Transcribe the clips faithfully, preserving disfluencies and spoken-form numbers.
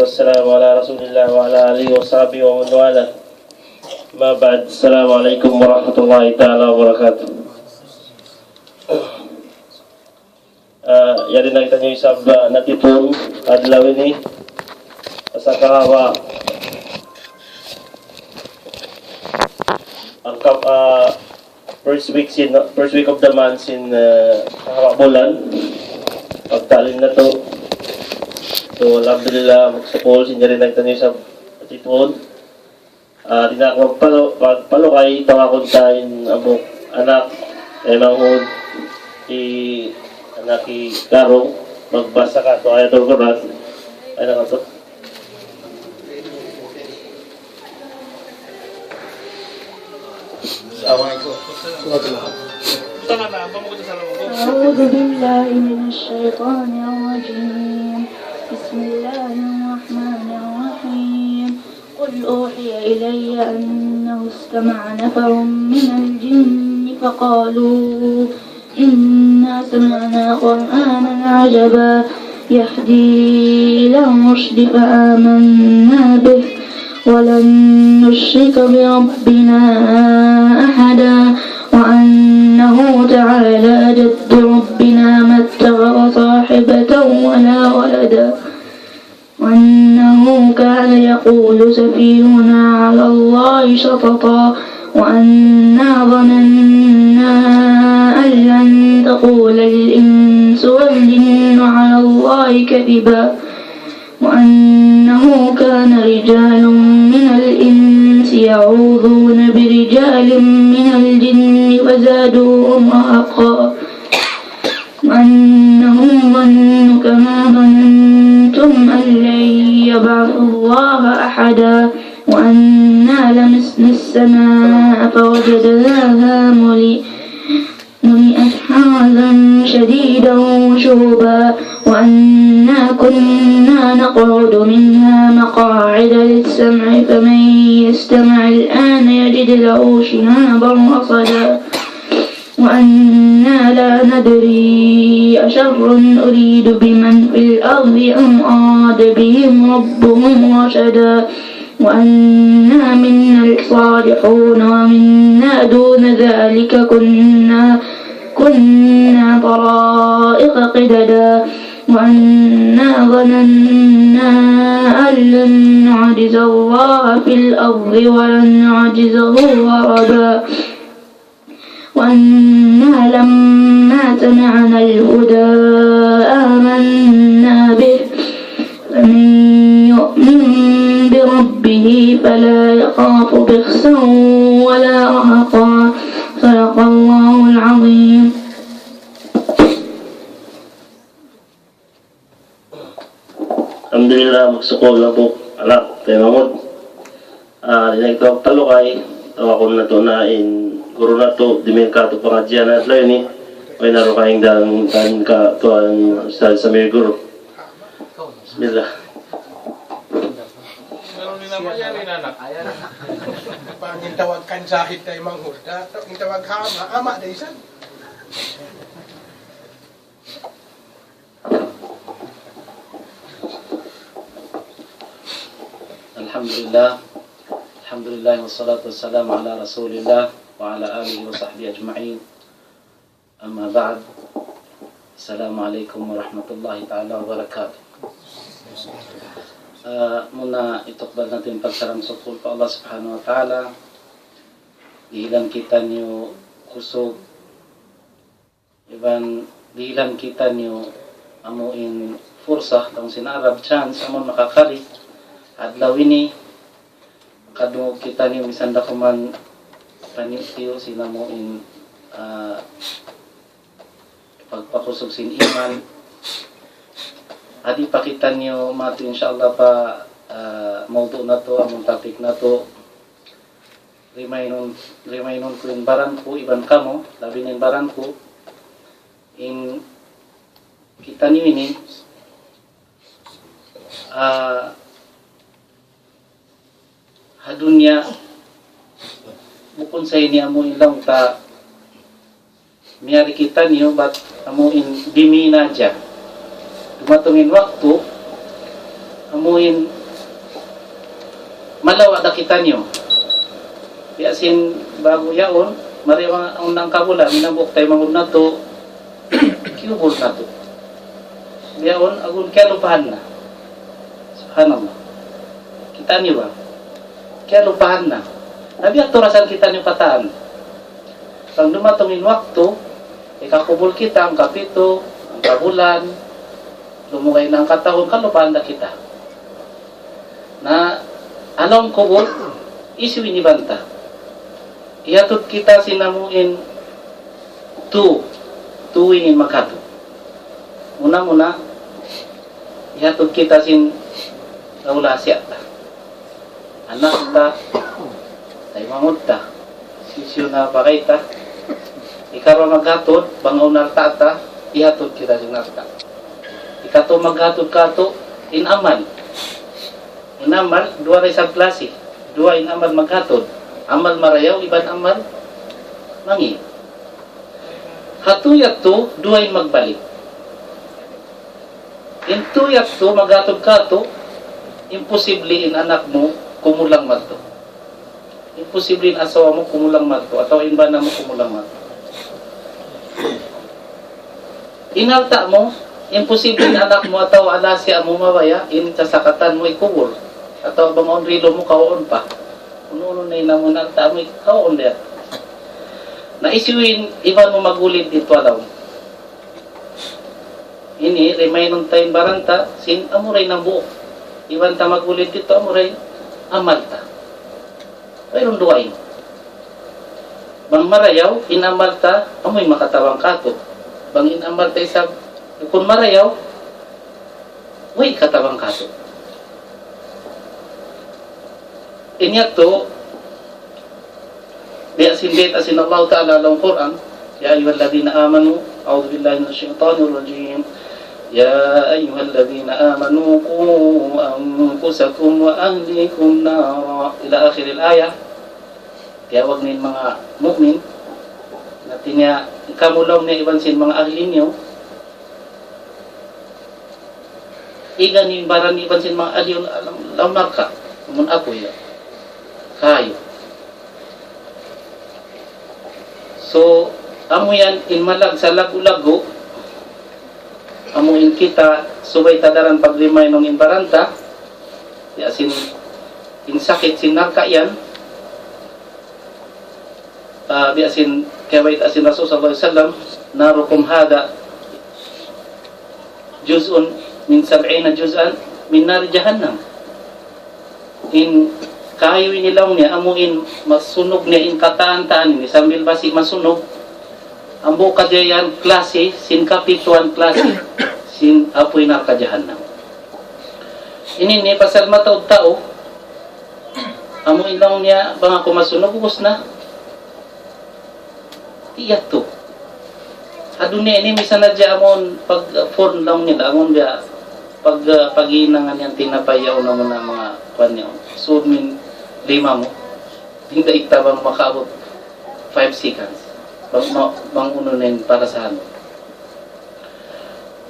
والسلام على رسول الله وعلى آله وصحبه ومن والاه. ما بعد، السلام عليكم ورحمة الله تعالى وبركاته. Ah, yari na kitaniyu isab, ah, natipun adlaw ini. Sa kahawa, ang kap-, ah, first week sin, first week of the month sin, ah, kahawa bulan. Pagtalin natu'. So, alhamdulillah, magsukul sin yari na kitaniyu isab natipun. Ah, di' na aku magpalu-, magpalugay, tawakun ta in amu anak, eh, manghud, hi anak hi Garong, magbasa kātu' ayatul Qur'an. Ay, nakato. السلام عليكم. أعوذ بالله من الشيطان الرجيم. بسم الله الرحمن الرحيم. قل أوحي إلي أنه استمع نفر من الجن فقالوا إنا سمعنا قرآنا عجبا يهدي إلى الرشد فآمنا به ولن نشرك بربنا أحدا وأنه تعالى جد ربنا ما اتخذ صاحبة ولا ولدا وأنه كان يقول سفيهنا على الله شططا وأنا ظننا أن لن تقول الإنس والجن على الله كذبا وأنه كان رجال من الإنس يعوذون برجال من الجن فزادوهم رهقا وأنهم ظنوا كما ظننتم أن لن يبعث الله أحدا وأنا لمسنا السماء فوجدناها ملئ-، ملئت حرسا شديدا وشهبا وأنا كنا نقعد منها مقاعد للسمع فمن يستمع الآن يجد له شهابا رصدا وأنا لا ندري أشر أريد بمن في الأرض أم أراد بهم ربهم رشدا وأنا منا الصالحون ومنا دون ذلك كنا، كنا طرائق قددا وأنا ظننا أن لن نعجز الله في الأرض ولن نعجزه هربا وأنا لما سمعنا الهدى آمنا به فمن يؤمن بربه فلا يخاف بخسا ولا رهقا. صدق الله العظيم. Alhamdulillah, magsukul na pu, anak, kay Mahmud. Ah, di' na kita magpalugay, tawakun natu' na in guru natu', di' mi katu' pangadjian na adlaw ini. Way na ru kaingdan, kan ka, tuan, sa, sa may guru. Bismillah. Pangin tawag kan sahid tay Mahmud. Da, in tawag hama, ama' da isan. الحمد لله. الحمد لله والصلاة والسلام على رسول الله وعلى آله وصحبه أجمعين. أما بعد. السلام عليكم ورحمة الله تعالى وبركاته. Ah, muna itukbal natu' in pagsalam sukul pa Allah Subhanahu wa Ta'ala. Dihilan kitaniyu kusug iban dihilan kitaniyu amu in fursa, laung sin Arab, chance, amu makakari adlaw ini, makadungug kitaniyu misan da kuman paniyu-tiyu' sin amu in, ah, pagpakusug sin iman. Adi pa kitaniyu matu, insya Allah, pa, ah, mawdu' natu', amun topic natu'. Rimaynun, rimaynun ku in baran ku iban kamu, labi na in baran ku, in kitaniyu ini, ah, ha dunya, bukun sa ini amu in laung ta, miyari kitaniyu, bat amu in bimina hadja. Dumatung in waktu, Amuin malawa' da kitaniyu. Biya' sin ba'gu yaun, mari ma-, awn hangkabulan, in hambuuk taymanghud natu', kiyubul natu'. Biya' yaun, agun kiyalupahan na. Subhanallah. Kitaniyu ba? Kiyalupahan na. Na biya' tuud da isab kitaniyu katan. Bang dumatung in waktu, hikakubul kita, hangkapitu, hangkabulan, lumugay na hangkatahun, kalupahan da kita. Na, ha lawm kubul, hisiyu in iban ta? Hiyatud kita sin amuin tu, tu in maghatud. Muna-muna, hiyatud kita sin kaula siya ta. Anak ta, taymanghud ta, hisiyu na bagay ta. Hikaruwa maghatud, bang awn alta' ta, hiyatud kita sin alta'. Hikatu maghatud katu', in amal. In amal, duwa da isab klasi. Duwa in amal maghatud. Amal marayaw, iban amal mangi'. Ha tu yadtu, duwa in magbalik. In tu yadtu, maghatud katu', imposible in anak mu kumulang madtu. Imposible in asawa mu kumulang madtu, atawa in bana mu kumulang madtu. In alta' mu, imposible in anak mu atawa alta' mu mabaya', in kasakatan mu hikubul. Atawa bang awn relo mu, kawaun pa. Unu-unu na in amun alta' mu, kawaun da. Na hisiyu in iban mu magulid didtu ha lawm. Ini, rimainun ta in baran ta, sin amura in hambuuk. Iban ta magulid didtu amura in amal ta. Wayruun dugaing. Bang marayaw, in amal ta, amuin makatabang katu'. Bang in amal ta isab, bukun marayaw, way katabang katu'. Ini yadtu, biya' sin bayta' sin Allah Ta'ala ha lawm Qur'an, يا أيها الذين آمنوا، أعوذ بالله من الشيطان الرجيم. يا أيها الذين آمنوا قوا أنفسكم وأهليكم نارا. إلى آخر الآية. Tiyawag niya in manga mu'min, na tiniya, kamu laung niya iban sin manga ahli niyu, iga niyu in baran iban sin manga ahli niyu ha lawm, lawm narka', amun apuy ya. Kayu. So, amu yan in malagsa' laggu'-laggu', amu in kita subay ta daran pag-remind in baran ta, ya sin, in sakit sin narka' yan, ah, biya' sin, kiyawayta' sin Rasul sallallahu alayhi wasallam, ناركم هذه جزء من سبعين جزءا من نار جهنم. In kayu ini laung niya, amu in masunug niya in katan-katan ini sambil basi' masunug. Hambuuk hadja yan klasi, sin kapituan klasi, sin apuy narka' jahannam. Ini ini pasal mataud tau, amu in laung niya, bang aku masunug, ubus na. Di' yadtu. Ha dunya ini misan hadja amun pag-, phone laung nila, amun biya' pag-, paghinangan yan tinapay yaun amun na manga kuwan yaun. Sud min lima mu. Di' da itabang makaabut five seconds. Bang, ma-, bang unu na in parasahan mu.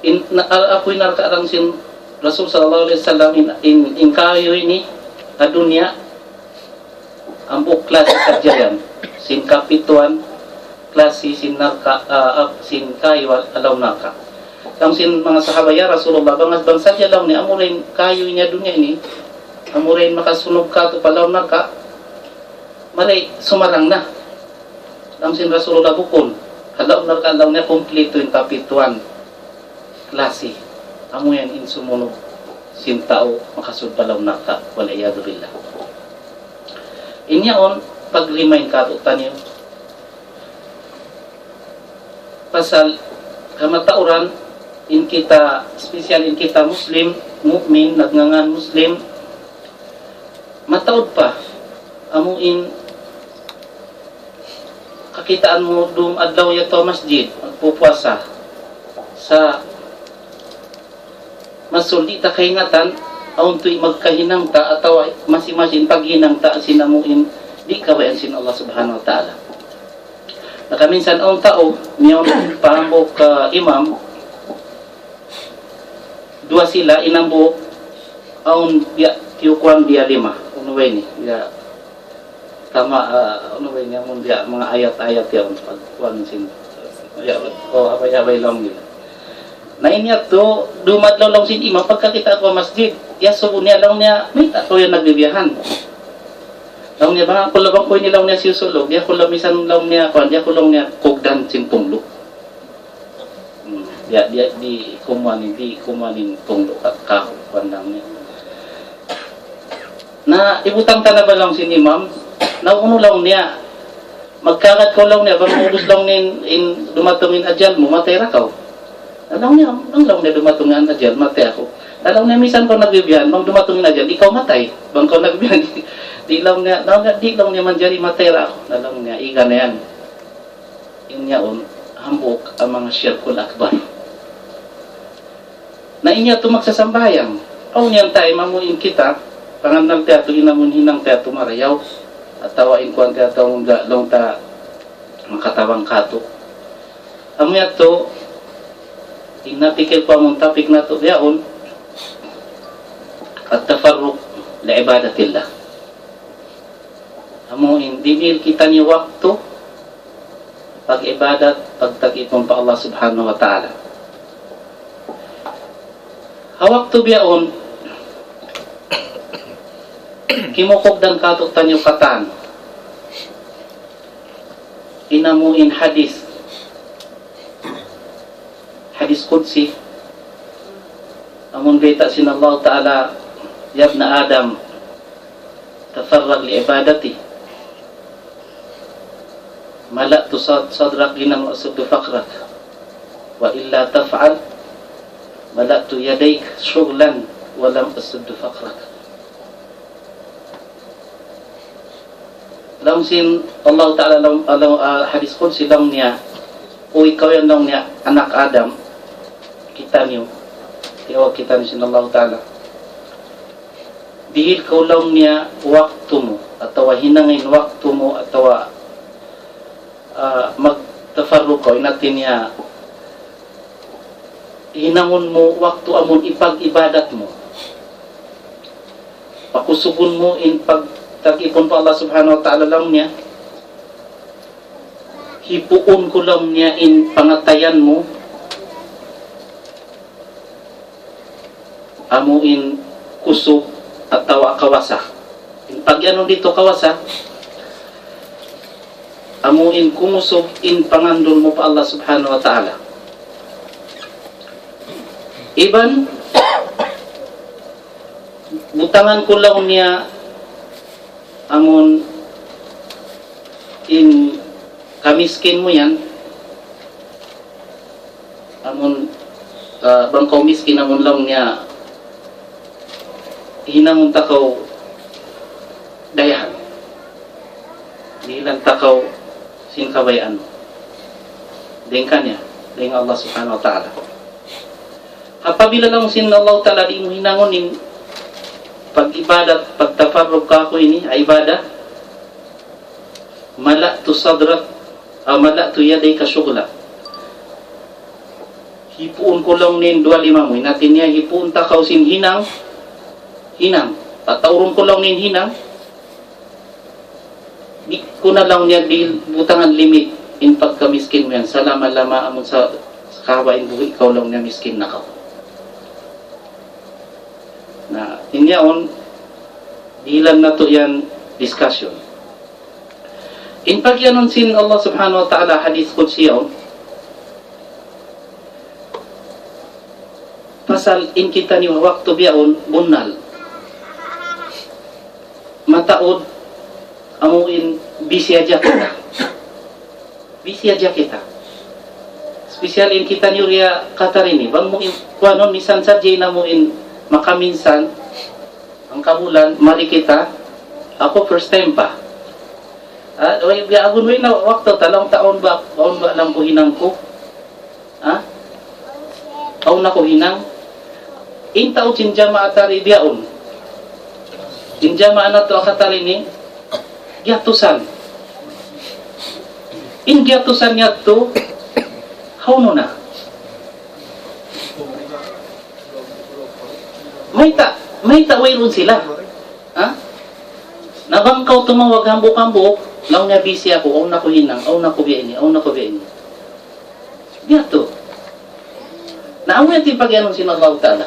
In, na, al-, apuy narka' laung sin Rasul sallallahu alayhi wasallam in, in, in kayu ini, ha dunya, hambuuk klasi sadja yan. Sin kapituan klasi sin narka', ah, ah, sin kayu ha lawm narka'. Laung sin manga sahaba, "Ya Rasulullah, bang, bang sadja laung niya, amura in kayu ini ha dunya ini, amura in makasunug katu' pa lawm narka', mari sumarang na." Laung sin Rasulullah, "Bukun. Ha lawm narka' laung niya kumpletu in kapituan klasi. Amu yan in sumunug sin tau makasud pa lawm narka', wal iyadhu billah." In yaun, pag-remind katu' taniyu. Pasal kamatauran, in kita, special in kita Muslim, mu'min, nagngangan Muslim, mataud pa, amu in kakitaan mu dum adlaw yadtu ha masjid, magpupuasa. Sa' masul di' ta kaingatan, awn tuud magkahinang ta, atawa masi-masi in paghinang ta, sin amu in di' kabayaan sin Allah Subhanahu wa Ta'ala. Na kaminsan awn tau, miyawn pa hambuuk, ah, imam, duwa sila, in hambuuk, Awn biya' tiyukuan biya' lima. Unu ba ini? Biya' tama, ah, unu ba ini? Amun biya' manga ayat-ayat yaun. Pagkuan sin, ya, oh, abay-abay laung nila. Na ini yadtu, dumadlaw laung sin imam, pagkakita' ku ha masjid, iyasubu niya laung niya, "Mayta' kaw yan nagbibiyahan?" Laung niya, "Bang aku laung, bang ku ini laung niya siyusulug, di' aku laung misan laung niya, kuan, di' aku laung niya kugdan sin punglu'." Hmm, di', di', di' kumuan in, di' kumuan in punglu' ka, ka, kuan laung niya. Na, ibutang ta na ba laung sin imam, na unu laung niya, "Magkagad kaw laung niya, bang ubus laung niya in, in dumatung in ajal mu, matay ra kaw." Na laung niya, "Bang laung niya dumatung in ajal, matay aku." Na laung niya, "Misan kaw nagbibiyahan, bang dumatung in ajal, di' kaw matay. Bang kaw nagbibiyahan, di' laung niya, laung niya, di' laung niya manjari, matay ra aku." Na laung niya, "Iga na yan." In yaun, hambuuk ha manga shirkul akbar. Na in yadtu magsasambahayang. Awn yan ta, amu in kita, pangannal ta yadtu, in amun hinang ta yadtu marayaw, atawa in kuan ta yadtu, amun ga-, laung ta makatabang katu'. Amu yadtu, in napikil ku amun topic natu' bihaun, التفرغ لعبادة الله. Amu in dimihil kitaniyu waktu pag-ibadat, pagtag-ipun pa Allah Subhanahu wa Ta'ala. Ha waktu bihaun, kimukugdan katu'taniyu katan. In amu in hadith, hadith qudsi, amun bayta' sin Allah Ta'ala, "يا ابن آدم تفرغ لعبادتي." ملأت صد-، صدرك غنى وأسد فقرك، وإلا تفعل ملأت يديك شغلا ولم أسد فقرك. Laung sin Allah Ta'ala laung, laung, ah, hadith qudsi laung niya, "O ikaw yan," laung niya, "anak Adam, kitaniyu, tiyawag kitaniyu sin Allah Ta'ala. Dihil kaw," laung niya, "waktu mu, atawa hinang in waktu mu, atawa, ah, magtafarrug kaw," in hati niya, hinangun mu waktu amun ipag-ibadat mu. Pakusugun mu in pagtag-ipun pa Allah Subhanahu wa Ta'ala laung niya. Hipuun ku laung niya in pangatayan mu, amu in kusug atawa kawasa. In pag-iyanun didtu kawasa, amu in kumusug in pangandul mu pa Allah Subhanahu wa Ta'ala. Iban, butangan ku laung niya amun in kamiskin mu yan, amun, ah, bang kaw miskin amun laung niya, hinangun ta kaw dayahan. Dihilan ta kaw sin kabayaan. Dayn kaniya, dayn Allah Subhanahu wa Ta'ala. Apabila laung sin Allah Ta'ala di' mu hinangun in pag-ibadat, pagtafarrug kaku' ini, ibadah, ملأت صدرك، أو ملأت يديك شغلا. Hipuun ku laung niya in duwa lima mu, in hati niya hipuun ta kaw sin hinang, hinang. Pataurun ku laung niya in hinang, di' ku na laung niya di' butangan limit in pagkamiskin mu yan. Salama-lama amun sa, sa kahaba' in buhi' kaw laung niya miskin na kaw. Na, in yaun, dihilan natu' yan discussion. In pag-iyanun sin Allah Subhanahu wa Ta'ala hadith qudsi yaun, pasal in kitaniyu waktu bihaun bunnal. Mataud, amu in busy hadja kita. Busy hadja kita. Special in kitaniyu di ha Qatar ini. Bang mu in, kuanun, misan sadja in amu in makaminsan, hangkabulan, mari kita, aku first time pa. Ah, way, biya' agun way na waktu, talaung taun ba, taun ba lang ku hinang ku? Ha? Awn aku hinang. In taud sin jamaa tari bihaun. In jamaa natu' ha Qatar ini, giyatusan. In giyatusan yadtu, hawnu na? Mayta', Mayta' wayruun sila? Ha? Na bang kaw tumawag hambuuk-hambuuk, laung niya busy aku, awn aku hinang, awn aku biya' ini, awn aku biya' ini. Biya' tu. Na amu yan in pagiyanun sin Allah Ta'ala.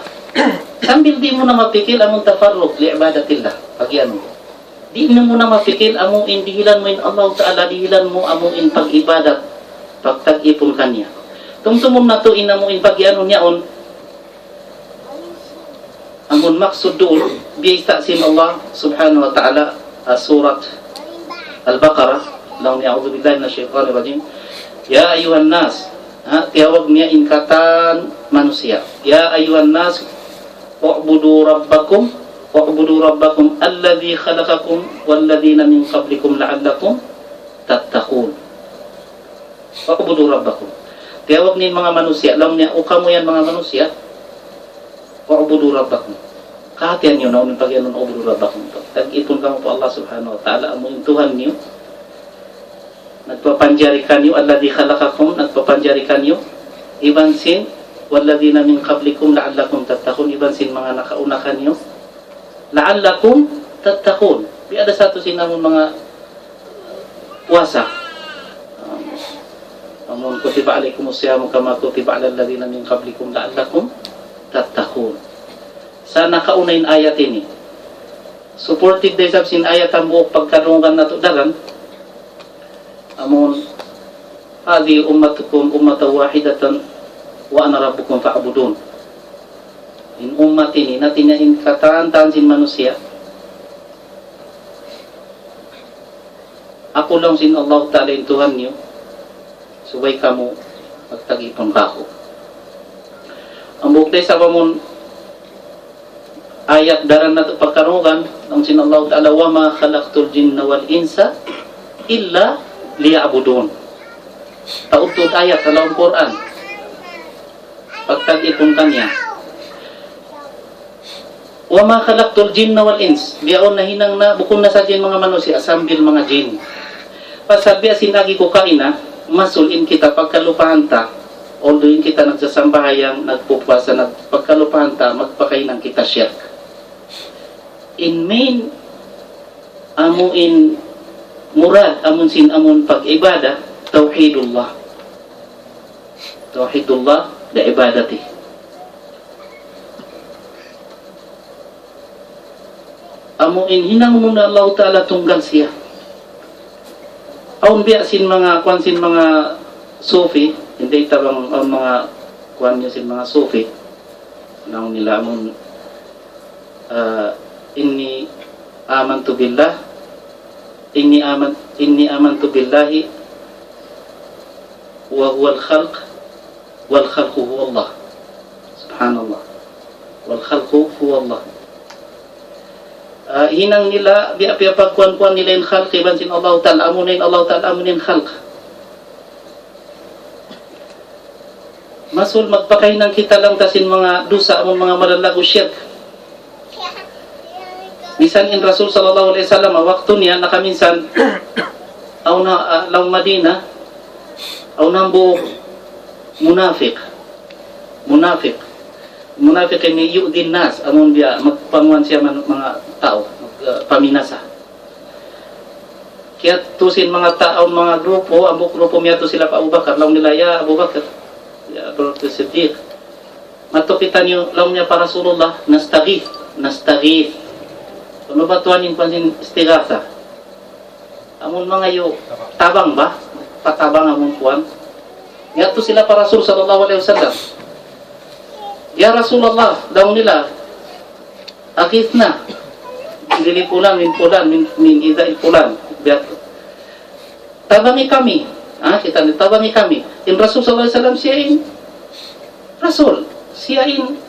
Sambil di' mu na mapikil amun tafarrug li ibadatillah. Pagiyanun. Di' mu na mapikil amu in dihilan mu in Allah Ta'ala, dihilan mu amu in pag-ibadat, pagtag-ipun kaniya. Tumtumun natu' in amu in pagiyanun yaun, amun maksud duun, biyayta' sin Allah Subhanahu wa Ta'ala, ha Surat Al-Baqarah, laung niya, أعوذ بالله من الشيطان الرجيم. يا أيها الناس, ha, tiyawag niya in katan manusiya'. يا أيها الناس اعبدوا ربكم، اعبدوا ربكم الذي خلقكم والذين من قبلكم لعلكم تتقون. اعبدوا ربكم. Tiyawag niya in manga manusiya', laung niya, "O kamu yan manga manusiya', اعبدوا ربكم." Kahatihan niyu na in pagiyanun اعبدوا ربكم. Tag-ipun kamu pa Allah Subhanahu wa Ta'ala, amu in Tuhan niyu. Nagpapanjari kaniyu, الذي خلقكم, nagpapanjari kaniyu. Iban sin, والذين من قبلكم لعلكم تتقون. Iban sin manga nakauna kaniyu. لعلكم تتقون. Biya' da sa tu sin amun manga puasa. Um, amun كتب عليكم الصيام كما كتب على الذين من قبلكم لعلكم تتقون. Sa' nakauna in ayat ini. Supported da isab sin ayat hambuuk pagkarungugan natu' daran. Amun, هذه أمتكم أمة واحدة وأنا ربكم فاعبدون. In ummat ini, hati niya in katan-katan sin manusiya'. Aku laung sin Allah Ta'ala in Tuhan niyu, subay kamu magtag-ipun kāku'. Hambuuk da isab amun ayat daran natu' pagkarungugan, laung sin Allah Ta'ala, وما خلقت الجن والإنس إلا ليعبدون. Taud-taud ayat ha lawm Qur'an. Pagtag-ipun kaniya. وما خلقت الجن والإنس. Bihaun nahinang na, bukun na sadja in manga manusiya', sambil manga jin. Pasal biya' sin agi ku kaina, masul in kita pagkalupahan ta, although in kita nagsasambahayang, nagpupuasa, nag-, pagkalupahan ta, magpakahinang kita shirk. In main, amu in murad, amun sin, amun pag-ibadah, tawhidullah. Tawhidullah, li ibadati. Amu in hinang mu na Allah Ta'ala tunggal siya. Awn biya' sin manga, kuwan sin manga sufi, hindi tabang, awn manga, kuwan niya sin manga sufi. Laung nila amun, ah, إني آمنت بالله، إني آمن-، إني آمنت بالله وهو الخالق والخالق هو الله. Subhanallah. والخالق هو الله. Ah, hinang nila, biya'-biya' pagkuwan-kuwan nila in khalq iban sin Allah Ta'ala, amu na in Allah Ta'ala, amu na in khalq. Masul magpakahinang kita laung ta sin manga dusa, amun manga malalagu' shirk. Misan in Rasul sallallahu alayhi wasallam, waktu niya nakaminsan, awn ha, ah, lawm Madina, awn hambuuk munafiq. Munafiq. Munafiq ini يؤذي الناس, amun biya' magpanguwan siya man-, manga tau, mag-, ah, paminasa. Kiyadtu sin manga tau, manga grupo, hambuuk grupo miyadtu sila pa Abu Bakar, laung nila, "Ya Abu Bakar, ya Abu Bakar Siddiq, madtu kitaniyu," laung niya, "pa Rasulullah, نستغيث, نستغيث." Unu ba tuwan in kuwan sin istighatha? Amun mangayu' tabang ba? Patabang amun kuwan. Miyadtu sila pa Rasul sallallahu alayhi wasallam. "Ya Rasulullah," laung nila, "أغثنا من ذل فلان، من فلان، من، من إيذاء فلان." Biya' tu. "Tabangi kami." Ah, kita' niyu, "Tabangi kami." In Rasul sallallahu alayhi wasallam, siya in Rasul. Siya in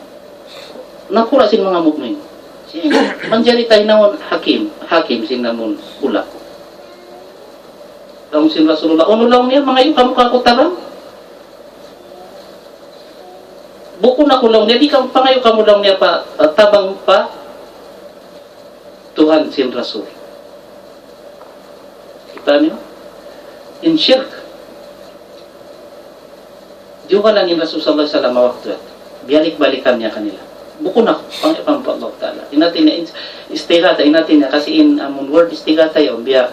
nakura' sin manga mu'min. Siya in manjari tahinangun hakim, hakim sin amun hula'. Laung sin Rasulullah, "Unu," laung niya, "mangayu' kamu kāku' tabang?" "Bukun aku," laung niya, "di' kamu, pangayu' kamu," laung niya, "pa, ah, tabang pa Tuhan sin Rasul." Kita' niyu? In shirk. Diyugalan in Rasul sallallahu alayhi wasallam waktu yadtu. Biyalik-balikan niya kanila. "Bukun aku, pangayu' kamu pa Allah Ta'ala." In hati niya in-, istighatha, in hati niya kasi in amun word istighatha yaun, biya'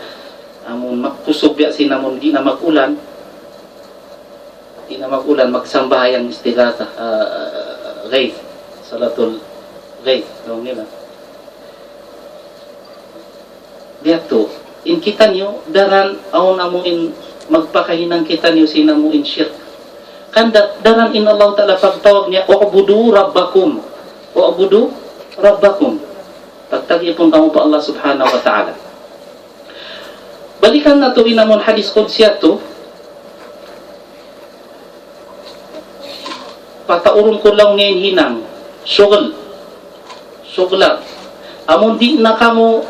amun magkusug biya' sin amun di' na mag-ulan, di' na mag-ulan, magsambahayang istighatha, ah, ghaith, salatul ghaith, laung nila. Biya' tu, in kitaniyu, daran awn amu in magpakahinang kitaniyu sin amu in shirk. Kan da-, daran in Allah Ta'ala pagtawag niya, "U'budu rabbakum." "U'budu rabbakum." Pagtag-ipun kamu pa Allah Subhanahu wa Ta'ala. Balikan natu' in amun hadith qudsi yadtu, pataurun ku laung niya in hinang, shughl, shughla. Amun di' na kamu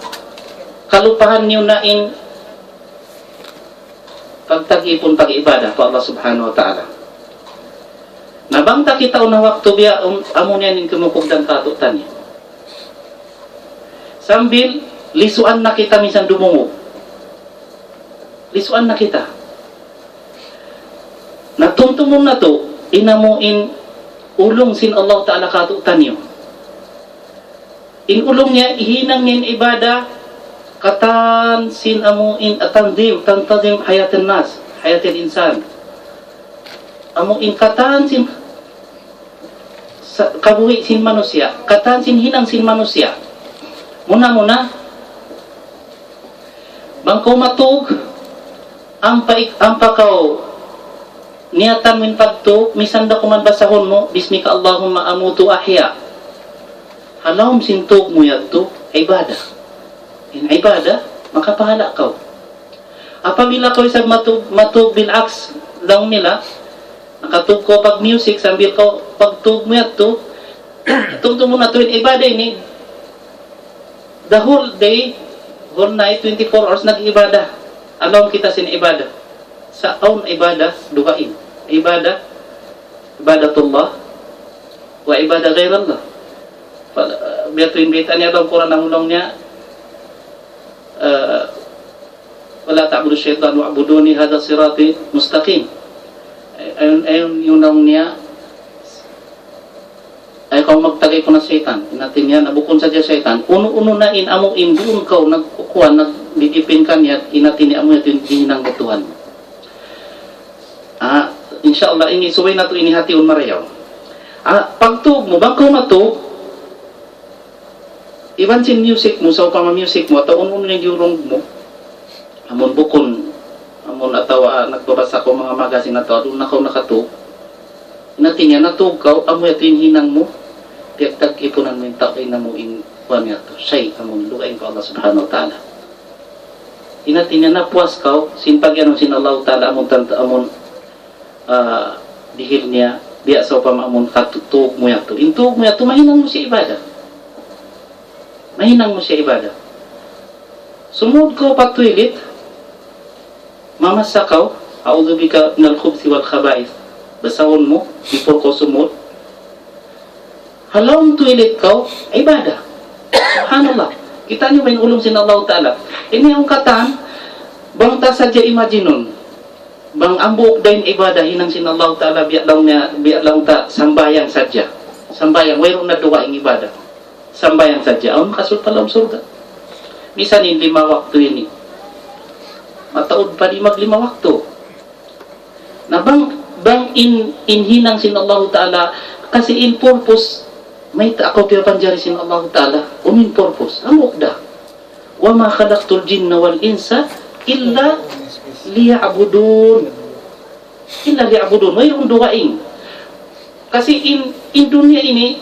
kalupahan niyu na in pagtag-ipun pag-ibadah pa Allah Subhanahu wa Ta'ala. Na bang ta kitaun ha waktu biya' um, amu na yan in kimukugdan katu'taniyu. Sambil lisuan na kita minsan dumungug. Lisuan na kita. Na tumtumun natu', in amu in ulung sin Allah Ta'ala katu'taniyu. In ulung niya, hinang niya in ibadah, katan sin amu in at-tanzim, tantazim hayatin nas, hayatil insan. Amu in katan sin sa-, kabuhi' sin manusiya', katan sin hinang sin manusiya'. Muna-muna, bang kaw matug, ampa ik-, ampa kaw niyatan mu in pagtug, misan da kuman basahun mu, "Bismika Allahumma amutu ahya." Ha lawm sin tug mu yadtu, ibadah. In ibadah, makapahala' kaw. Apabila kaw isab matug, matug bil aks, laung nila, nakatug kaw pag music sambil kaw pagtug mu yadtu, tumtumun natu' in ibadah ini, the whole day, whole night, twenty-four hours nag-ibadah. Alam kita sin ibadah. Sa' awn ibadah dugaing. Ibadah, ibadatullah, wa ibadah ghairallah. Fa-, biya' tu in bayta' niya dalam Qur'an, amu laung niya, eh, "Wa la ta'budu shaytan wa'buduni hadha sirati mustaqim." Ay-, ayun, ayun in laung niya, ayaw kamu magtagipun ha saytan. In hati niya, na bukun sadja saytan. Unu-unu na in amu in duun kaw nagkukuan, nagdidipin kaniya, in hati niya amu yadtu in hinang mu Tuhan. Ah, insya Allah, ini subay natu' ini hatiun marayaw. Ah, pagtug mu, bang kaw matug, iban sin music mu, sawpama music mu, atawa unu-unu in diyurung mu, amun bukun, amun atawa, ah, nagbabasa kaw manga magazine atawa duun na kaw nakatug. In hati niya, natug kaw, amu yadtu in hinang mu, piyagtag-ipunan mu in tau, in amu in kuwan yadtu, shay, amun lugaing pa Allah Subhanahu wa Ta'ala. In hati niya, napuas kaw, sin pag-anu sin Allah Ta'ala, amun tant-, amun ah, dihil niya, biya' sawpama amun katug mu yadtu. In tug mu yadtu, mahinang mu siya ibadah. Mahinang mu siya ibadah. Sumud kaw pa toilet, mamassa kaw, "A'udhu bika minal khubuthi wal khaba'ith." Basahun mu, before kaw sumud. Ha lawm toilet kaw, ibadah. Subhanallah. Kita' niyu ba in ulung sin Allah Ta'ala? Ini in katan, bang ta sadja imagine-un. Bang hambuuk da in ibadah hinang sin Allah Ta'ala, biya' laung niya, biya' laung ta sambahayang sadja. Sambahayang, wayruun na dugaing ibadah. Sambahayang sadja. Awn makasul pa lawm surga'. Misan in lima waktu ini. Mataud pa di' maglima waktu. Na bang, bang in, in hinang sin Allahu Ta'ala, kasi in purpose, mayta' kaw piyapanjari sin Allahu Ta'ala, unu in purpose, hambuuk da. وما خلقت الجن والإنس إلا ليعبدون. إلا ليعبدون. Wayruun dugaing. Kasi in, in dunya ini,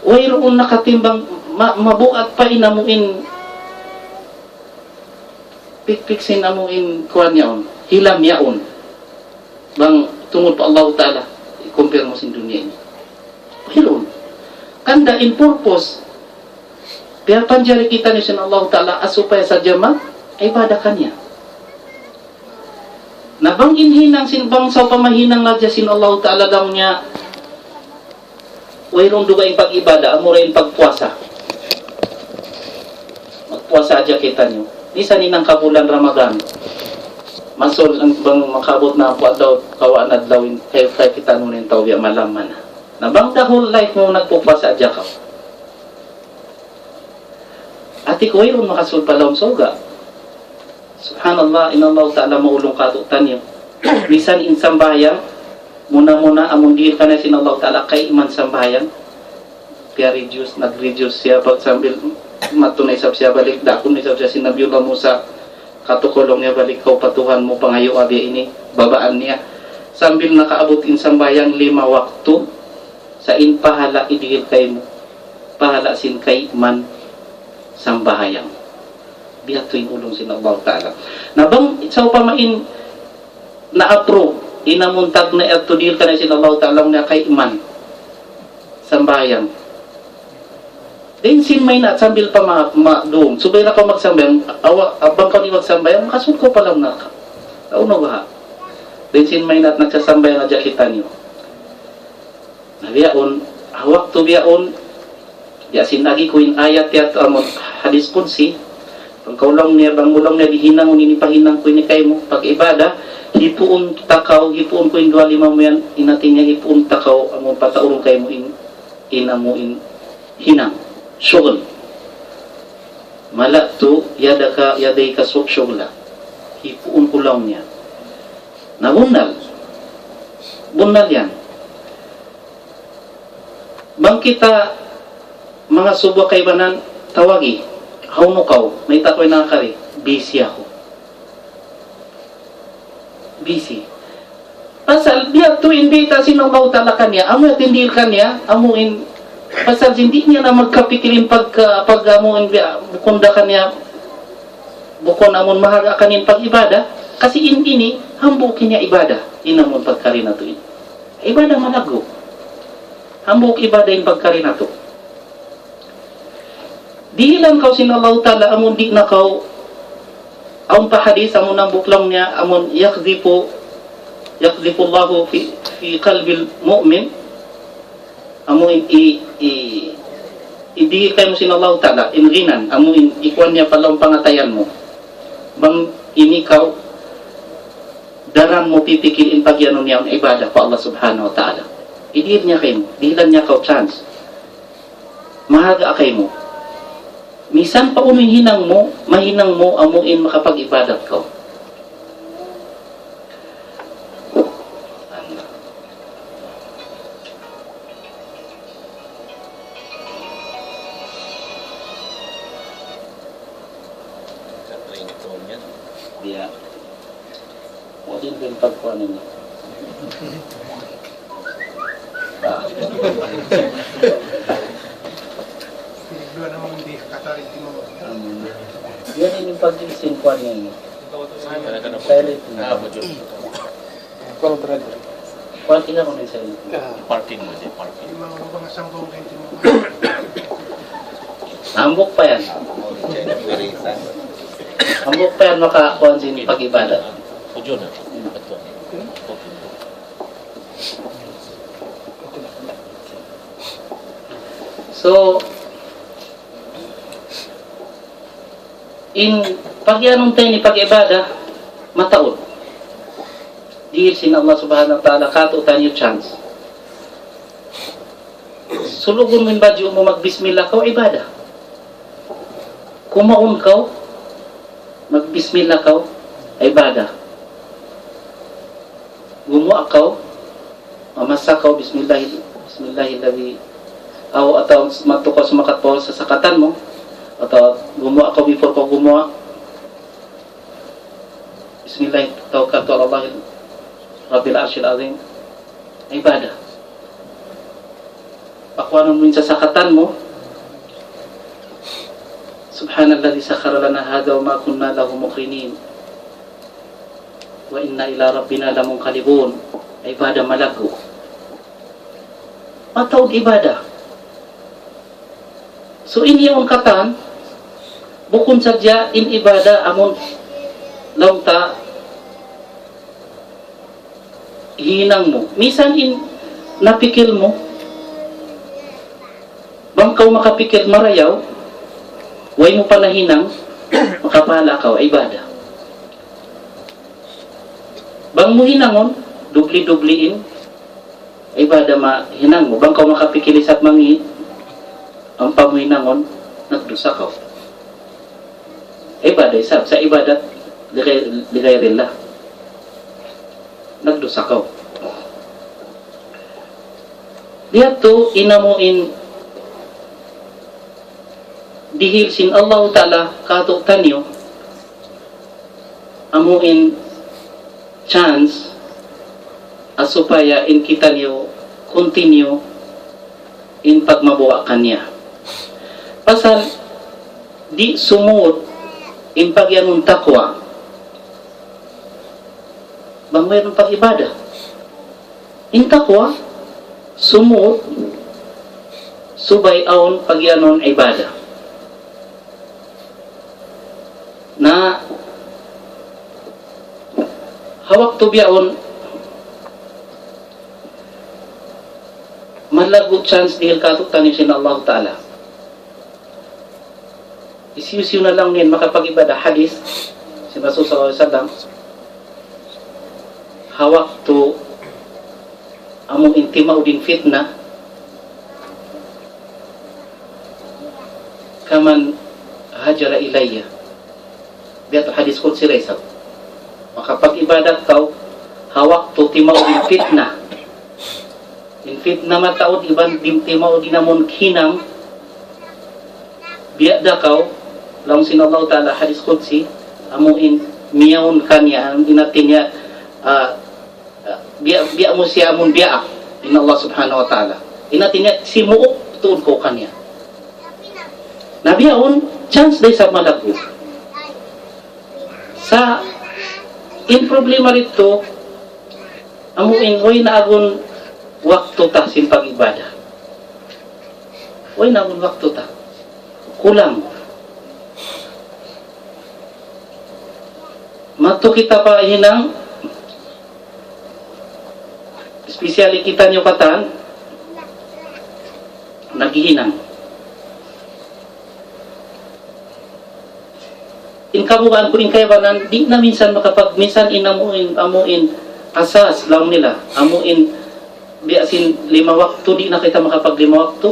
wayruun nakatimbang ma-, mabugat pa in amu in pikpik sin amu in kuwan yaun, hilam yaun. Bang tungud pa Allahu Ta'ala, i-compare mu sin dunya ini. Wayruun. Hangkan da in purpose, piyapanjari kitaniyu sin Allahu Ta'ala, ha supaya sadja mag-ibadah kaniya. Na bang in hinang sin bangsa pamahinang hadja sin Allahu Ta'ala laung niya, wayruun dugaing pag-ibadah, amura in pagpuasa. Magpuasa hadja kitaniyu. Misan in hangka bulan Ramadan. Masul in bang makaabut na hangpu' adlaw, kawhaan adlaw in, kay, kay kitaniyu in tau biya' malam man. Na bang the whole life mu nagpupuasa hadja kaw. Hati ku wayruun makasud pa lawm surga'. Subhanallah, in Allahu Ta'ala maulung kātu'niyu. Misan in sambahayang, muna-muna amun dihil kaniya sin Allahu Ta'ala kayman sambahayang, piya-reduce, nag-reduce siya pag sambil matu na isab siya balik, dakun na isab siya sin Nabiullah Musa, katu' laung niya balik kaw pa Tuhan mu, pangayu' abi ini, babaan niya. Sambil nakaabut in sambahayang lima waktu, sa' in pahala' idihil kaymu, pahala' sin kayman sambahayang. Biya' ha yan in ulung sin Allah Ta'ala. Na bang, sawpama in na-approve, in amun tagna' yadtu dihil kaniya sin Allah Ta'ala, na kayman sambahayang. Dayn sin maynaat sambil pa ma-, ma-, dum. Subay na kaw magsambahayang, awa, bang kaw di' magsambahayang, makasud kaw pa lawm narka'. Unu baha'? Dayn sin maynaat nagsasambahayang hadja kitaniyu. Na bihaun, ha waktu bihaun, biya' sin agi ku in ayat yadtu amun hadith qudsi, bang kaw laung niya, bang mu laung niya di' hinangun in hipahinang ku ini kaymu, pag-ibadah, hipuun ta kaw, hipuun ku in duwa lima mu yan, in hati niya hipuun ta kaw, amun pataurun kaymu in, in amu in hinang, shughul. ملأت يدك، يديك شغلا. Hipuun ku laung niya. Na bunnal. Bunnal yan. Bang kita manga subuh kaibanan tawagi, hawnu kaw, mayta' kaw nakakari, busy aku. Busy. Pasal biya' ha yan in bayta' sin Allahu Ta'ala kaniya, amu in dihil kaniya, amu in, pasal sin di' niya na magkapikil in pag, pag amu in biya', bukun da kaniya, bukun amun mahaga kaniya in pag-ibadah, kasi in ini, hambuuk niya ibadah, in amun pagkari natu' ini. Ibadah malaggu'. Hambuuk ibadah in pagkari natu'. Dihilan kaw sin Allahu Ta'ala, amun di' na kaw, awn pa hadith, amun hambuuk laung niya, amun يقذف، يقذف الله في، في قلب المؤمن, amun i, i, i, idihil kaymu sin Allahu Ta'ala, in ghinan, amun ikuan niya pa lawm pangatayan mu. Bang ini kaw, daran mu pipikil in pag-iyanun niya in ibadah pa Allah Subhanahu wa Ta'ala. Idihil niya kaymu, dihilan niya kaw chance. Mahaga kaymu. Misan pa unu in hinang mu, mahinang mu amu in makapag-ibadat kaw. Ringtone niya. Iya. Wa din din pagkuhan ini. Ah. Duwa naman di katarin timo. Hmm. Yan in pag-isin kuhan ini. Silent. Ah, bujur. Kuwan, brother. Kuwan, tingnan ko na yung silent. Ah. Parking mo siya, parking. Yung mga, mga sambong kayo, timo. Hambuuk pa yan. Hambuuk pa yan makakuan sin pag-ibadat. Ujud na. So, in pag-iyanun ta ini pag-ibadat, mataud. Dihil sin Allah Subhanahu wa Ta'ala, kātu'niyu chance. Sulugun mu in badju' mu, magbismillah kaw, ibadah. Kumaun kaw, magbismillah kaw, ibadah. Gumuwa' kaw, mamassa kaw, bismillah, bismillahilladhi, aw, atawa madtu kaw sumakat pa sasakatan mu, atawa gumuwa' kaw, before kaw gumuwa', bismillah, tawakkaltu ala Allah, Rabbil Arshil Azim. Ibadah. Pakuanun mu in sasakatan mu. سبحان الذي سخر لنا هذا وما كنا له مقرنين وإنا إلى ربنا لمنقلبون. Ibadah malaggu'. Mataud ibadah. So, in yaun katan, bukun sadja in ibadah amun laung ta hinang mu. Misan in napikil mu, bang kaw makapikil marayaw, way mu pa nahinang, makapahala' kaw, ibadah. Bang mu hinangun, dubli-dubli in ibadah mahinang mu. Bang kaw makapikil isab mangi', ampa mu hinangun, nagdusa kaw. Ibadat isab, sa' ibadat li ghayr-, li ghayrillah. Nagdusa kaw. Biya' ha yan amu in dihil sin Allah Ta'ala kātu'niyu, amu in chance, ha supaya in kitaniyu continue in pagmabuga' kaniya. Pasal di' sumud in pagiyanun taqwa bang wayruun pag-ibadat. In taqwa, sumud, subay awn pagiyanun ibadat. Na, ha waktu bihaun, malaggu' chance dihil kātu'niyu sin Allah Ta'ala. Hisiyu-siyu na laung niya in makapag-ibadat, hadith sin Rasul sallallahu alayhi wasallam, ha waktu amu in timaud in fitna, كمن هاجر إلي. Biya' ha hadith qudsi da isab. Makapag-ibadat kaw, ha waktu timaud in fitna. In fitna mataud iban di' timaud in amun hinang, biya' da kaw, laung sin Allah Ta'ala hadith qudsi, amu in miyawn kaniya, in hāti niya, ah, ah, biya', biya' mu siya amun biya' in Allah Subhanahu wa Ta'ala. In hāti niya simuuk tuud kaw kaniya. Na bihaun, chance da isab malaggu'. Sa' in problema didtu, amu in way na agun waktu ta sin pag-ibadat. Way na agun waktu ta. Kulang. Madtu kita pa hinang, especially kitaniyu katan, naghihinang. In kabugaan ku in kaibanan, di' na minsan makapag-, minsan in amu in, amu in asas laung nila, amu in biya' sin lima waktu, di' na kita makapaglima waktu.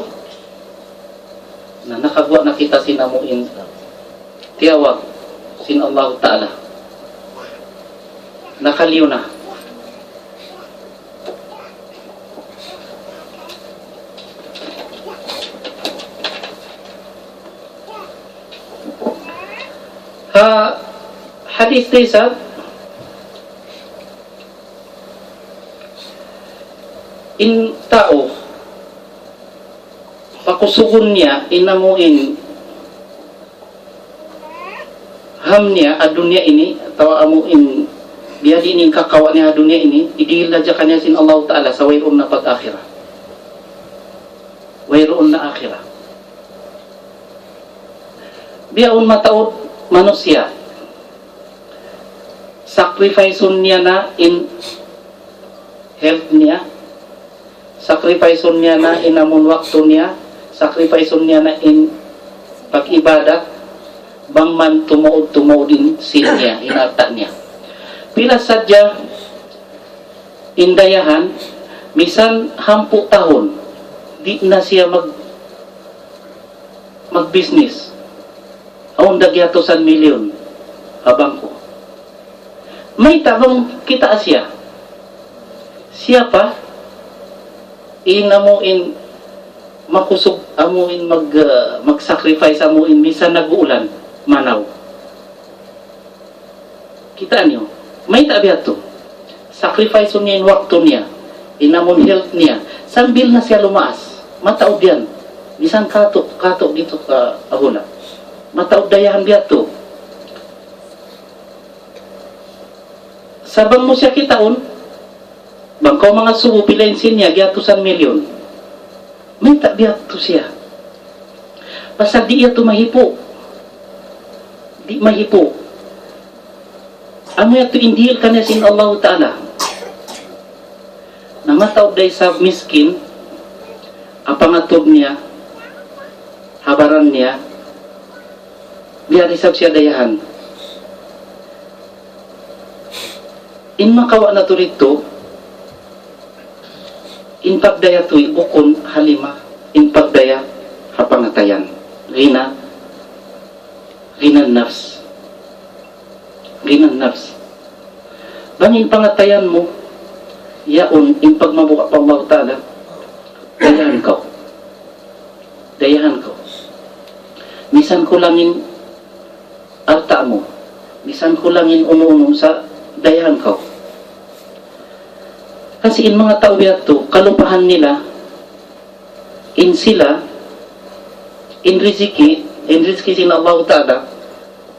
Na nakaguwa' na kita sin amu in tiyawag sin Allah Ta'ala. Nakaliyu na. Ha hadith da isab, in tau pakusugun niya in amu in ham niya ha dunya ini, atawa amu in biyadiin in kakawa' niya ha dunya ini, idihil na hadja kaniya sin Allah Ta'ala sa' wayruun na pag-akhirat. Wayruun na akhirat. Bihaun mataud manusiya', sacrifice-un niya na in health niya, sacrifice-un niya na in amun waktu niya, sacrifice-un niya na in pag-ibadat, bang man tumaud-tumaud in sin niya, in alta' niya. Pila sadja in dayahan, misan hangpu' tahun, di' na siya mag-, mag-business. Awn da giyatusan milyon ha bangko. Mayta' bang kita' siya? Siya pa in amu in makusug, amu in mag-, ah, mag-sacrifice, amu in misan nag-uulan, manaw. Kitaa niyu, mayta' biya' hādtu? Sacrifice niya in waktu niya, in amun health niya, sambil na siya lumaas. Mataud yan. Misan kātu', kātu' didtu ha hula'. Mataud dayahan biya' hādtu. Sa' bang mu siya kitaun, bang kaw mangasubu pila in sin niya, giyatusan milyon. Mayta' biya' hādtu siya? Pasal di' yadtu mahipu'. Di' mahipu'. Amu yadtu in dihil kaniya sin Allahu Ta'ala. Na mataud da isab miskin, ha pangatud niya, ha baran niya, biya' da isab siya dayahan. In makawa' natu' didtu, in pagdaya tuwi' bukun ha lima, in pagdaya ha pangatayan. Ghina, ghina nafs. Ghinan nafs. Bang in pangatayan mu, yaun in pagmabuga' pa Allah Ta'ala, dayahan kaw. Dayahan kaw. Misan kulang in alta' mu, misan kulang in unu-unu sa, dayahan kaw. Kasi in manga tau yadtu, kalupahan nila, in sila, in riziki, in riziki sin Allah Ta'ala,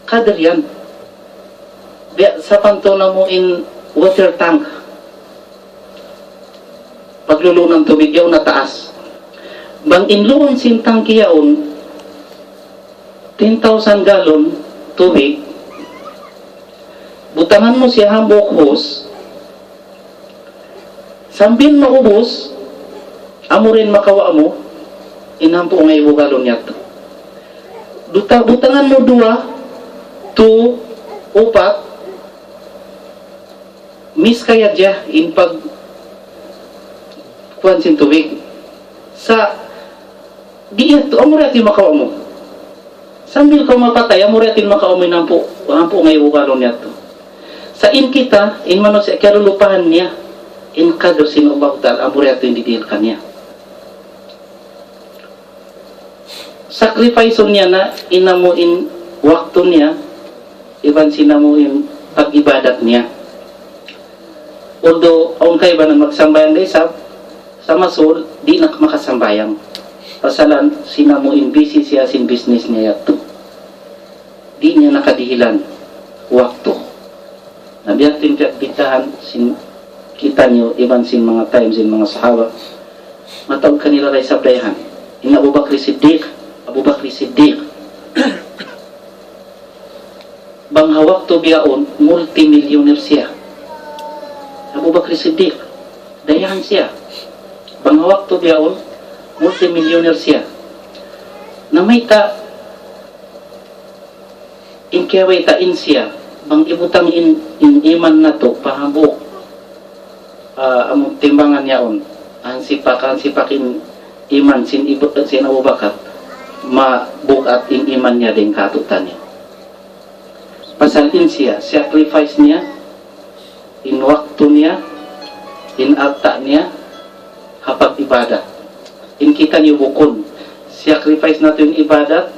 qadr yan. Biya' sapantun namu' in water tank. Pagluluun tubig yaun ha taas. Bang in luun sin tangki yaun, ten thousand gallon tubig, butangan mu siya hambuuk hose, sambil maubus, amu ra in makawa' mu, in hangpu' ngaibu gallon yadtu. Buta-, butangan mu duwa, tu, upat, miss kaya hadja in pag-, kuwan sin tubig. Sa' di' yadtu, amu ra yadtu in makawa' mu. Sambil kaw mapatay, amu ra yadtu in makawa' mu in hangpu', hangpu' ngaibu gallon yadtu. Sa' in kita, in manusiya' kalulupahan niya, in qadr sin Allah Ta'ala, amu ra yadtu in didihil kaniya. Sacrifice niya na in amu in waktu niya, iban sin amu in pag-ibadat niya. Although, awn kaibanan magsambahayang da isab, sa' masul, di' na makasambahayang. Pasalan, sin amu in busy siya sin business niya yadtu. Di' niya na kadihilan waktu. Na biya' ha yan in piyagbiddahan sin kitaniyu, iban sin manga time sin manga sahaba. Mataud kanila da isab dayahan. In Abu Bakr Siddiq, Abu Bakr Siddiq. Bang ha waktu bihaun, multimillionaire siya. Abu Bakr Siddiq, dayahan siya. Bang ha waktu bihaun, multimillionaire siya. Na mayta', in kiyabayta' in siya, bang ibutang in, in iman natu', pa hambuuk, ah, amu timbangan yaun, hansipak, hansipak in iman sin ibu-, sin Abu Bakar, mabugat in iman niya dayn kātu'niyu. Pasal in siya, sacrifice niya, in waktu niya, in alta' niya, ha pag-ibadat. In kitaniyu bukun, sacrifice natu' in ibadat,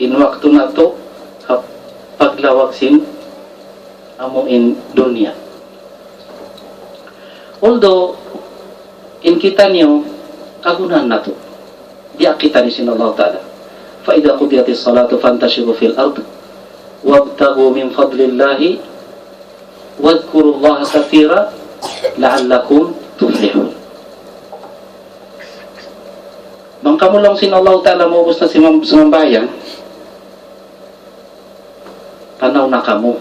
in waktu natu', ha paglawag sin amu in dunya. Although, in kitaniyu, kagunahan natu'. Diyaak kitaniyu sin Allah Ta'ala. فإذا قضيت الصلاة فانتشروا في الأرض وابتغوا من فضل الله واذكروا الله كثيرا لعلكم تفلحون. Bang kamu laung sin Allah Ta'ala maubus na sin sumambahayang, panaw na kamu.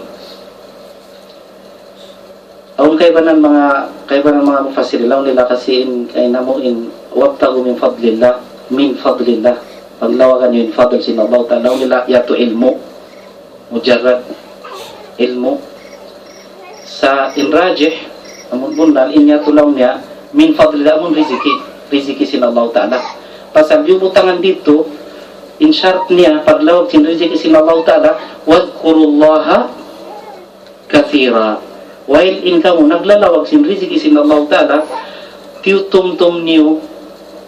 Awn kaibanan manga, kaibanan manga mufassirin, laung nila kasi in, kay namu in, وابتغوا من فضل الله, من فضل الله. Paglawagan niyu in fadl sin Allah Ta'ala, laung nila yadtu ilmu', mujarrad ilmu'. Sa' in rajih, amun bunnal, in yadtu laung niya, من فضل الله, amun riziki, riziki sin Allah Ta'ala. Pasal biyubutangan didtu, in shart niya, paglawag sin riziki sin Allah Ta'ala, واذكروا الله كثيرا. While in kamu naglalawag sin riziki sin Allah Ta'ala, tiyutumtum niyu,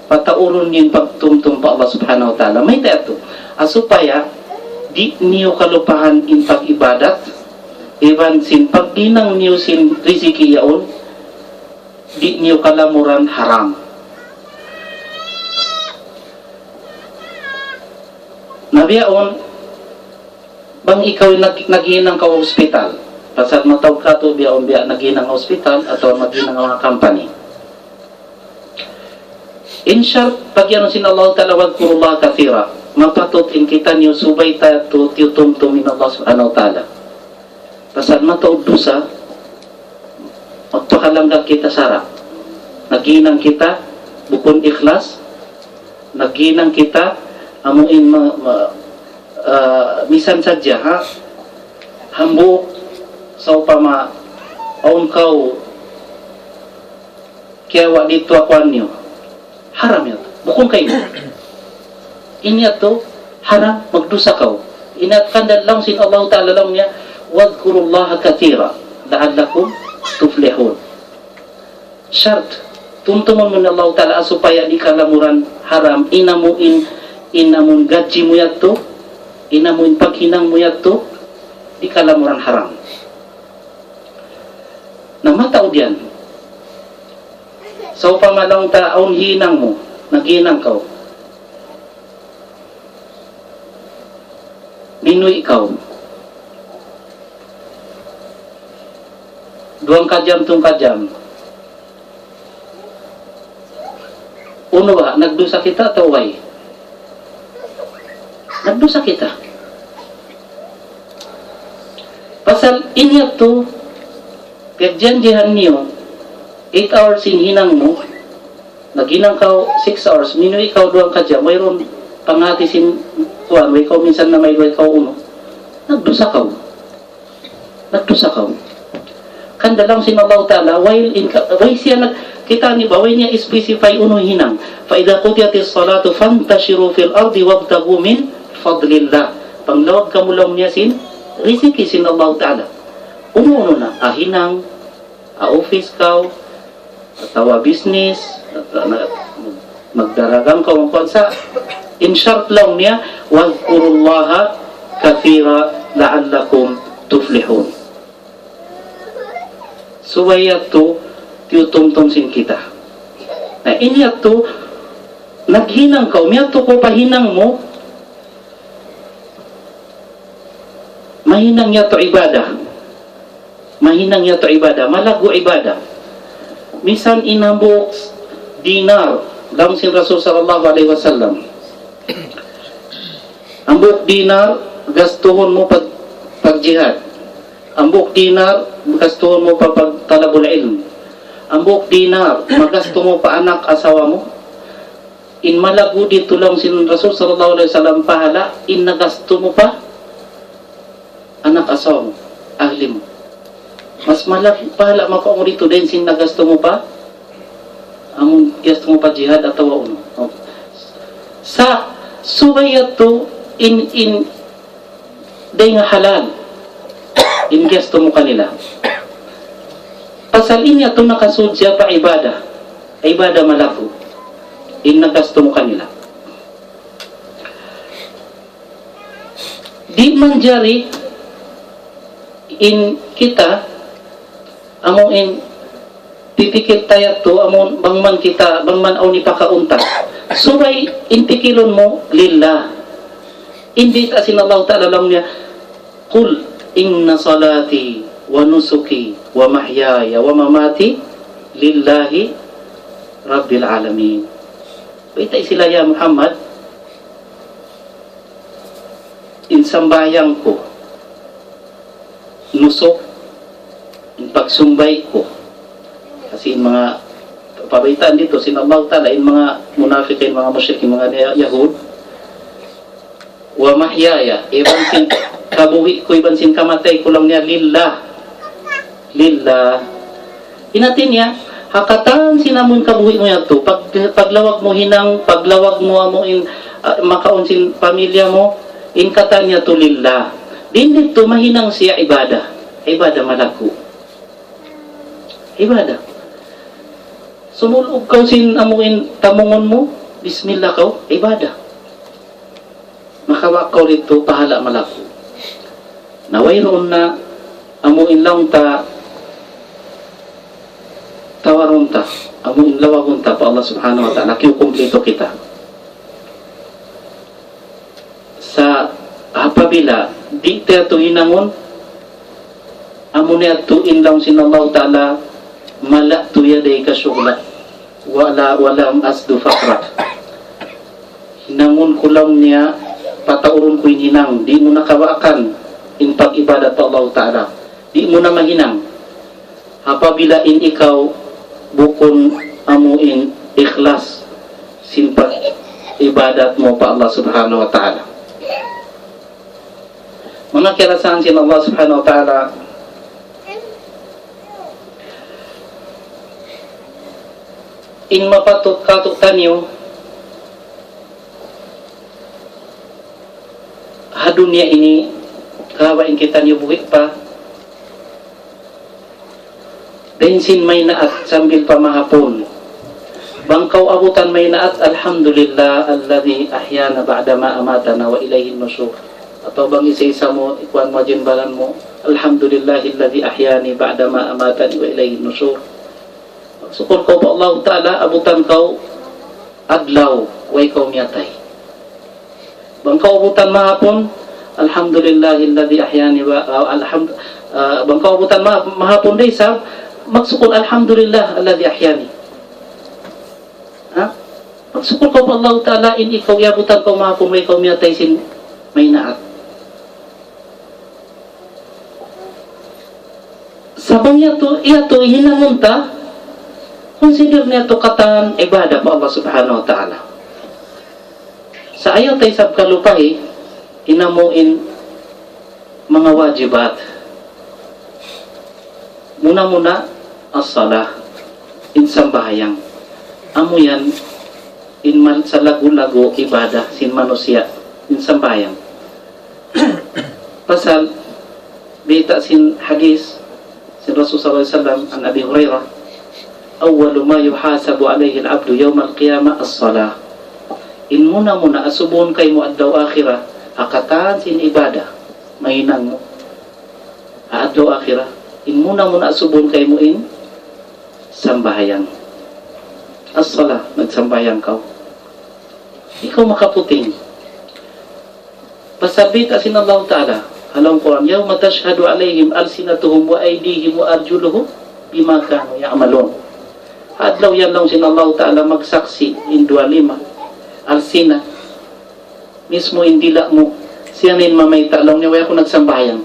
pataurun niyu in pagtumtum pa Allah Subhanahu wa Ta'ala. Mayta' yadtu? Ah, supaya di' niyu kalupahan in pag-ibadat, iban sin paghinang niyu sin riziki yaun, di' niyu kalamuran haram. Na bihaun, bang ikaw nag-, naghinang kaw ha hospital, pasal mataud katu' bihaun biya' naghinang ha hospital atawa naghinang ha manga company. In shart, pag-anu sin Allah Ta'ala, واذكروا الله كثيرا. Mapatut in kitaniyu subay ta tu-, tiyutumtum in Allah Subhanahu wa Ta'ala. Pasal mataud dusa, magpakalanggal kita sara'. Naghinang kita bukun ikhlas, naghinang kita amu in ma-, ma-, ah, misan sadja, ha? Hambuuk, sawpama, awn kaw kiyawa' didtu ha kuwan niyu. Haram yadtu. Bukun kaymu. In yadtu, haram, magdusa kaw. In yadtu kan laung sin Allah Ta'ala laung niya, واذكروا الله كثيرا لعلكم تفلحون. Shart, tumtumun mu in Allah Ta'ala supaya di' kalamuran haram, in amu in, in amun gadji mu yadtu, in amu in paghinang mu yadtu, di' kalamuran haram. Na mataud yan. Sawpama laung ta awn hinang mu, naghinang kaw. Minuwi' kaw. Duwang kajam, tūng kajam. Unu ba, nagdusa kita atawa way? Nagdusa kita. Pasal in yadtu, piyagjanjihan niyu, eight hours in hinang mu, naghinang kaw six hours, minuwi' kaw duwang kajam, wayruun panghati sin kuwan, way kaw minsan na may way kaw unu. Nagdusa kaw. Nagdusa kaw. Hangkan laung sin Allah Ta'ala, way in ka, way siya nag-, kita' niyu ba, way niya specify unu hinang. فإذا قضيت الصلاة فانتشروا في الأرض وابتغوا من فضل الله. Panglawag kamu laung niya sin riziki sin Allah Ta'ala. Unu-unu na, ah, hinang, ah, office kaw, atawa business, atawa na-, magdaragang kaw, kuwan sa, in shart laung niya, واذكروا الله كثيرا لعلكم تفلحون. Subay yadtu tiyutumtum sin kita. Na in yadtu, naghinang kaw, miyadtu kaw pa hinang mu, mahinang yadtu ibadah. Mahinang yadtu ibadah, malaggu' ibadah. Misan in hambuuk dinar, laung sin Rasul sallallahu alayhi wasallam. Hambuuk dinar, gastuhun mu pag, pagjihad. Hambuuk dinar, gastuhun mu pa pagtalabul ilm. Hambuuk dinar, magastu mu pa anak asawa mu. In malaggu' didtu laung sin Rasul sallallahu alayhi wasallam pahala', in nagastu mu pa anak asawa mu, ahli mu. Mas malaggu' pahala' makawa' mu didtu dayn sin nagastu mu pa, amun gastu mu pa jihad atawa unu. Sa' subay yadtu in, in, dayn ha halal, in gastu mu kanila. Pasal in yadtu nakasud siya pa ibadah. Ibadah malaggu'. In nagastu mu kanila. Di' manjari in kita, amu in pipikil ta yadtu, amu bang man kita, bang man awn hipakaun ta. Subay in pikilun mu lillah. In bayta' sin Allah Ta'ala laung niya, قل إن صلاتي ونسكي ومحياي ومماتي لله رب العالمين. Baytai sila, ya Muhammad, in sambahayang ku, nusuk, in pagsumbay ku. Kasi in manga, pabaytaan didtu sin Allah Ta'ala, in manga munafiq, in manga mushrik, in manga Yahud, ومحياي, iban sin kabuhi' ku, iban sin kamatay ku laung niya, لله. لله. In hati niya, ha katan sin amu in kabuhi' mu yadtu, pag, paglawag mu hinang, paglawag mu amu in, ah, makaun sin pamilya mu, in katan niya yadtu لله. Dayn didtu mahinang siya ibadah. Ibadah malaggu'. Ibadah. Sumulug kaw sin amu in tamungun mu, bismillah kaw, ibadah. Makawa' kaw didtu pahala' malaggu'. Na wayruun na amu in laung ta, tawarun ta, amu in lawagun ta pa Allah Subhanahu wa Ta'ala, kiyukumplitu kita. Sa' apabila di' ta yadtu hinangun, amu na yadtu in laung sin Allah Ta'ala, ملأت يديك شغلا ولا، ولم أسد فقرا. Hinangun ku laung niya, pataurun ku in hinang, di' mu na kawaakan in pag-ibadat pa Allah Ta'ala. Di' mu na mahinang. Apabila in ikaw bukun amu in ikhlas sin pag-ibadat mu pa Allah Subhanahu wa Ta'ala. Manga kiyarasahan sin Allah Subhanahu wa Ta'ala, in mapatut-patut taniyu ha dunya ini, kawa' in kitaniyu buhi' pa, Dayn sin maynaat sambil pa mahapun. Bang kaw abutan maynaat, الحمد لله الذي أحيانا بعد ما أماتنا وإليه النشور. Atawa bang isa-isa mu, ikuan mu, ajin baran mu, الحمد لله الذي أحياني بعد ما أماتني وإليه النشور. Sukul kaw pa Allah Ta'ala, abutan kaw adlaw, way kaw miyatay. Bang kaw abutan mahapun, الحمد لله الذي أحياني و-, ah, alhamd-, ah, bang kaw abutan ma-, mahapun da isab, magsukul, الحمد لله الذي أحياني. Ha? Magsukul kaw pa Allah Ta'ala, in ikaw iyabutan kaw mahapun, way kaw miyatay sin maynaat. Sa' bang yadtu, yadtu hinangun ta, consider niya yadtu katan ibadah pa Allah Subhanahu wa Ta'ala. Sa' ayaw ta isab kalupahi, in amu in manga wajibat. Muna-muna, as-salah, in sambahayang. Amu yan, in man, salaggu'-laggu' ibadah sin manusiya', in sambahayang. Pasal, bayta' sin hadith, sin Rasul sallallahu alayhi wasallam, عن أبي هريرة, أول ما يحاسب عليه العبد يوم القيامة الصلاة. In muna-muna asubuhun kaymu adlaw akhirat, ha katan sin ibadah, mahinang mu. Ha adlaw akhirat, in muna-muna asubuhun kaymu in sambahayang. As-salah, nagsambahayang kaw. Ikaw makaputing. Pasal bayta' sin Allah Ta'ala, ha lawm Qur'an, يوم تشهد عليهم ألسنتهم وأيديهم وأرجلهم بما كانوا يعملون. Adlaw yan laung sin Allah Ta'ala magsaksi' in duwa lima, alsina, mismu in dila' mu, siya na in mamayta' laung niya, way aku nagsambahayang.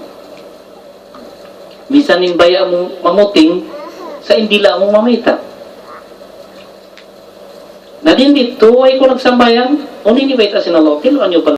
Misan in baya' mu mamuting, sa' in dila' mu mamayta'. Na dayn didtu, way ku nagsambahayang, unu in bayta' sin Allah, tiluan niyu pa